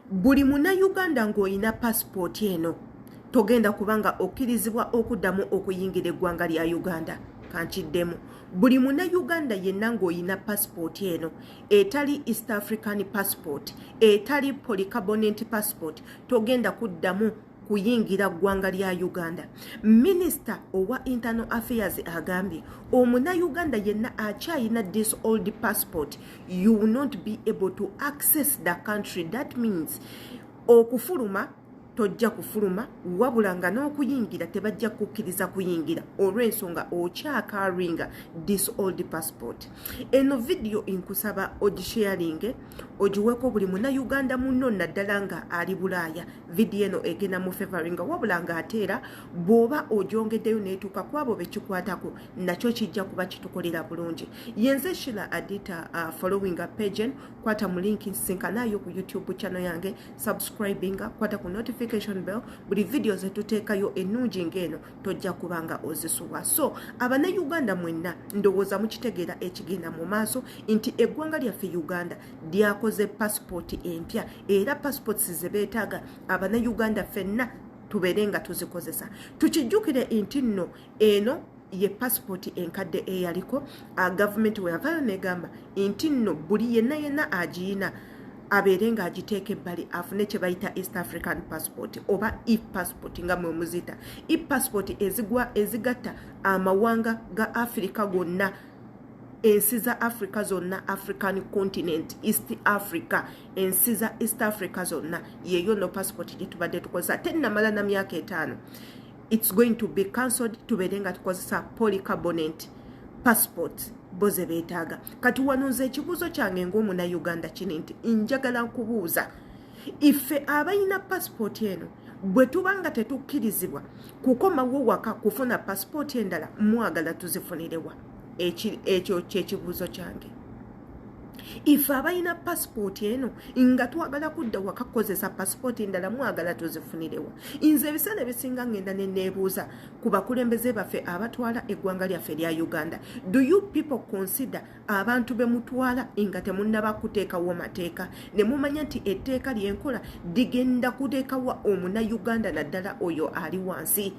Buli Munnayuganda ng'olina pasipooti eno, togenda kubanga okkirizibwa okuddamu okuyingira eggwanga lya Uganda. Kankiddemu: buli Munnayuganda yenna ng'olina pasipooti eno etali East African passport, etali polycarbonate passport, togenda kuddamu kuyingira ggwanga lya Uganda. Minisita owa Internal Affairs agambye Omunnayuganda yenna akyayina this old passport, you will not be able to access the country. That means okufuluma tojja kufuluma, wabula nga n'okuyingira tebajja kukkiriza kuyingira olw'ensonga okyacarryinga this old passport. Eno vidiyo nkusaba ogisharinge, ogiweeko buli Munnayuganda munno, naddala nga ali Bulaaya. Vidiyo eno egenda mu favoringa, wabula ng'ate era bw'oba ogyongeddeyo n'etuuka ku abo bekikwatako, nakyo kijja kuba kitukolera bulungi. Yenze Shila Adita. Following page, kwata mu link, nsinkanayo ku YouTube channel yange, subscribinga, kwata ku notification bell. Buli vidiyo zetuteekayo ennungi ng'eno tojja kubanga ozisubwa. So Abannayuganda mwenna, ndowooza mukitegeera ekigenda mu maaso nti eggwanga lyaffe Uganda lyakoze pasipooti empya, era passports ze beetaaga Abannayuganda ffenna tubeere nga tuzikozesa. Tukijjukire nti nno eno ye pasipooti enkadde eyaliko. Gavumenti weyavaayo negamba nti nno buli yenna yenna agiyina abeere ng'agiteeka ebbali, afune kye bayita East African passport oba e passport nga mwe muziyita, e passport ezigwa ezigatta amawanga ga Africa gonna, ensi za Africa zonna, African continent, East Africa, ensi za East Africa zonna. Yeyo no passport gye tubadde tukozesa tennamala na myaka 5. It's going to be cancelled, tubeere nga tukozesa polycarbonate passport bo ze beetaaga. Kati wano nze ekibuuzo kyange ng'Omunauganda kini nti njagala nkubuuza: ife abalina pasipooti eno, bwe tuba nga tetukkirizibwa kukomawo waka kufuna pasipooti endala, mwagala tuzifunirewa? Ekyo kyekibuuzo kyange. Ife abalina pasipooti eno nga twagala kudda waka kukozesa pasipooti endala, mwagala tuzifunirewa? Nze ebiseera ebisinga ngenda neneebuuza ku bakulembeze baffe abatwala eggwanga lyaffe lya Uganda: do you people consider abantu be mutwala nga temunnaba kuteekawo mateeka, ne mumanya nti etteeka lyenkola ligenda kuteekawa Omunauganda, naddala oyo ali wansi,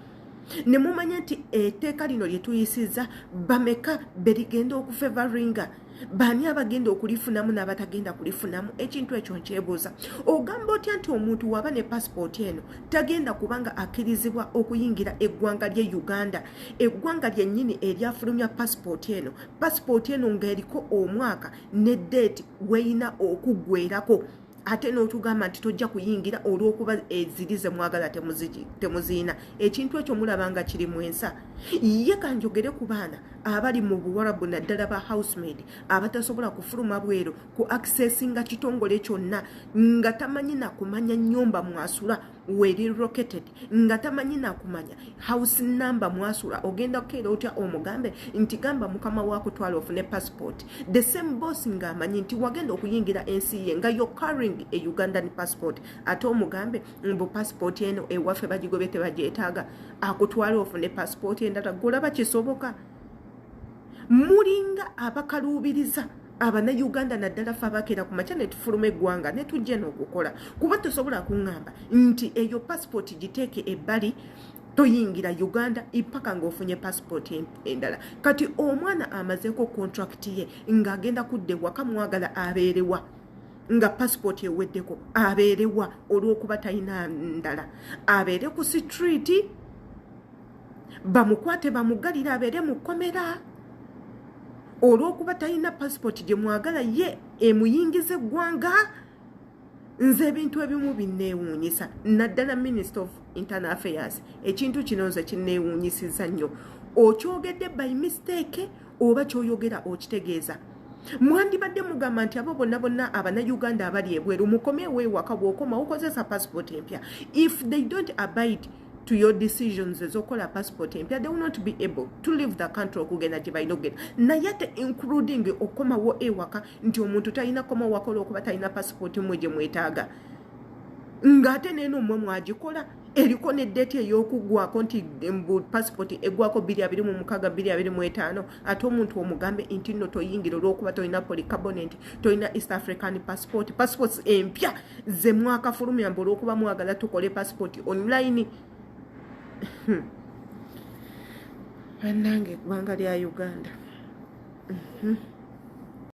ne mumanya nti etteeka lino lye tuyisizza bameka berigenda okufavoringa, baani abagenda okulifunamu n'abatagenda kulifunamu? Ekintu ekyo nkyebuuza. Ogamba otya nti omuntu waba ne pasipooti eno tagenda kubanga akkirizibwa okuyingira eggwanga lye Uganda, eggwanga lyennyini eryafulumya pasipooti eno, pasipooti eno ng'eriko omwaka ne date weyina okuggwerako, ate n'otugamba nti tojja kuyingira olw'okuba eziri ze mwagala temuziina? Ekintu ekyo mulaba nga kiri mu ensa ye? Kanjogere ku baana abali mu Buwarabu, naddala ba housemaid abatasobola kufuluma bweru ku accessinga kitongole kyonna, nga tamanyi nakumanya nnyumba mwasula weri located, nga tamanyi nakumanya house number mwasula. Ogenda kukeera otya omugambe nti gamba mukama wakutwala ofune passport, the same boss ng'amanyi nti wagenda okuyingira ensi ye nga you're carrying a Ugandan passport, ate omugambe mbu passport eno ewaffe bagigobye, tebagyetaaga, akutwala ofune passport endala? Golaba kisoboka? Mulinga abakaluubiriza Abannayuganda, naddala fe abakeera ku makya ne tufuluma eggwanga ne tujja n'okukola, kuba tosobola kuŋŋamba nti eyo pasipooti giteeke ebbali, toyingira Uganda ipaka ng'ofunye pasipooti endala. Kati omwana amazeeko contract ye ng'agenda kudda ewaka, mwagala abeerewa nga pasipooti eweddeko? Abeerewa olw'okuba talina ndala? Abeere ku street, bamukwate bamugalire, abeere mu kkomera olw'okuba talina pasipooti gye mwagala ye emuyingiza eggwanga? Nze ebintu ebimu binneewuunyisa, naddala Minister of Internal Affairs. Ekintu kino nze kinneewuunyisiza nnyo. Okyogedde by mistake oba kyoyogera okitegeeza? Mwandibadde mugamba nti abo bonna bonna Abannayuganda abali ebweru, mukomeewo ewaka, bw'okoma okozesa passport empya. If they don't abide to your decisions ezokukola passport empya, they will not be able to leave the country okugenda gye balina okugenda, naye ate including okomawo ewaka, nti omuntu talina komawo waka olwokuba talina passport mmwe gye mwetaaga, ng'ate neeno mmwe mwagikola. Eriko ne date ey'okuggwako nti mbu passport eggwako 2026, 2025. Ate omuntu omugambe nti nno toyingira olw'okuba tolina polycarbonate, tolina East African passport. Passports empya ze mwakafulumya mbu olw'okuba mwagala tukole passport online. Bannange, eggwanga lya Uganda.